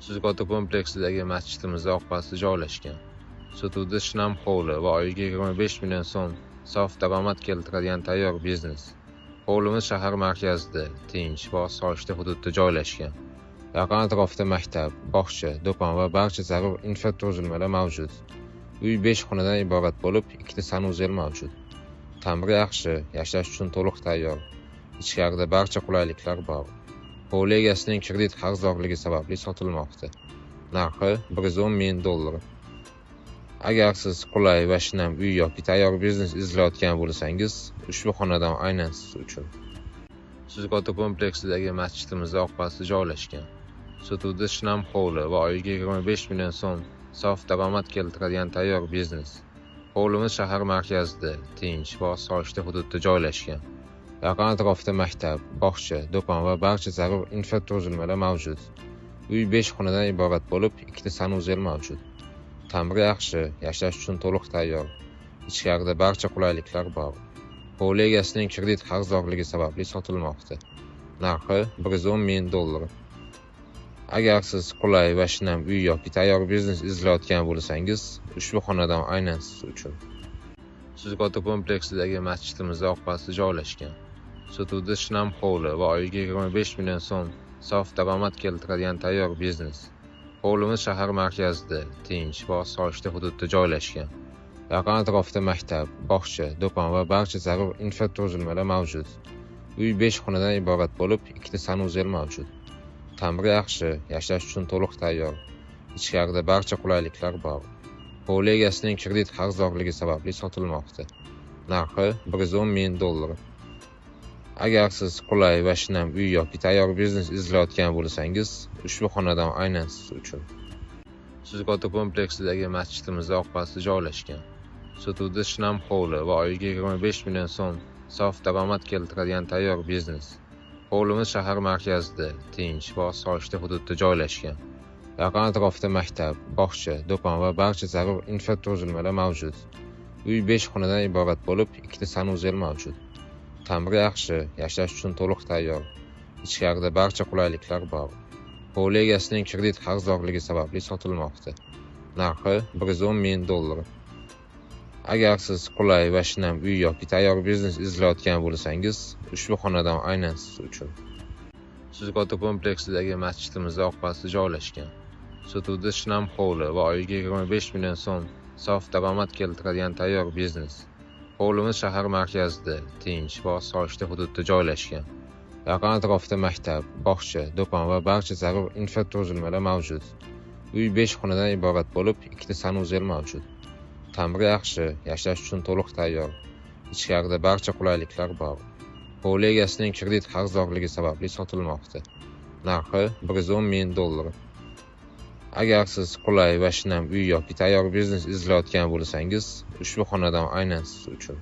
Suzuk kompleksidagi masjidimiz orqasida joylashgan. Sotuvda shinam hovli va oyiga 25 million so'm sof daromad keltiradigan tayyor biznes. Hovlimiz shahar markazida, tinch va osoyishta hududda joylashgan. Yaqin atrofda maktab, bog'cha, do'kon va barcha zarur infratuzilmalar mavjud. Uy 5 xonadan iborat bo'lib, ikkita sanuzel mavjud. Ta'miri yaxshi, yashash uchun to'liq tayyor. Ichkarida barcha qulayliklar bor. Hovli egasining kredit qarzdorligi sababli sotilmoqda. Narxi 110 ming dollar. Agar siz qulay va shinam uy yoki tayyor biznes izlayotgan bo'lsangiz, ushbu xonadon aynan siz uchun. Suzuk kompleksidagi masjidimiz orqasida joylashgan. Sotuvda shinam hovli va oyiga 25 million so'm sof daromad keltiradigan tayyor biznes. Hovlimiz shahar markazida, tinch va osoyishta hududda joylashgan. Yaqin atrofda maktab, bog'cha, do'kon va barcha zarur infratuzilmalar mavjud. Uy 5 xonadan iborat bo'lib, ikkita sanuzel mavjud. Ta'miri yaxshi, yashash uchun to'liq tayyor. Ichkarida barcha qulayliklar bor. Hovli egasining kredit qarzdorligi sababli sotilmoqda. Narxi 110 ming dollar. Agar siz qulay va shinam uy yoki tayyor biznes izlayotgan bo'lsangiz, ushbu xonadon aynan siz uchun. Suzuk kompleksidagi masjidimiz orqasida joylashgan. Sotuvda shinam hovli va oyiga 25 million so'm sof daromad keltiradigan tayyor biznes. Hovlimiz shahar markazida, tinch va osoyishta hududda joylashgan. Yaqin atrofda maktab, bog'cha, do'kon va barcha zarur infratuzilmalar mavjud. Uy 5 xonadan iborat bo'lib, ikkita sanuzel mavjud. Ta'miri yaxshi, yashash uchun to'liq tayyor. Ichkarida barcha qulayliklar bor. Hovli egasining kredit qarzdorligi sababli sotilmoqda. Narxi 110 ming dollar. Agar siz qulay va shinam uy yoki tayyor biznes izlayotgan bo'lsangiz, ushbu xonadon aynan siz uchun. Suzuk kompleksidagi masjidimiz orqasida joylashgan. Sotuvda shinam hovli va oyiga 25 million so'm sof daromad keltiradigan tayyor biznes. Hovlimiz shahar markazida, tinch va osoyishta hududda joylashgan. Yaqin atrofda maktab, bog'cha, do'kon va barcha zarur infratuzilmalar mavjud. Uy 5 xonadan iborat bo'lib, ikkita sanuzel mavjud. Ta'miri yaxshi, yashash uchun to'liq tayyor. Ichkarida barcha qulayliklar bor. Hovli egasining kredit qarzdorligi sababli sotilmoqda. Narxi 110 ming dollar. Agar siz qulay va shinam uy yoki tayyor biznes izlayotgan bo'lsangiz, ushbu xonadon aynan siz uchun. Suzuk kompleksidagi masjidimiz orqasida joylashgan. Sotuvda shinam hovli va oyiga 25 million so'm sof daromad keltiradigan tayyor biznes. Hovlimiz shahar markazida, tinch va osoyishta hududda joylashgan. Yaqin atrofda maktab, bog'cha, do'kon va barcha zarur infratuzilmalar mavjud. Uy 5 xonadan iborat bo'lib, ikkita sanuzel mavjud. Ta'miri yaxshi, yashash uchun to'liq tayyor. Ichkarida barcha qulayliklar bor. Hovli egasining kredit qarzdorligi sababli sotilmoqda. Narxi 110 ming dollar. Agar siz qulay va shinam uy yoki tayyor biznes izlayotgan bo'lsangiz, ushbu xonadon aynan siz uchun.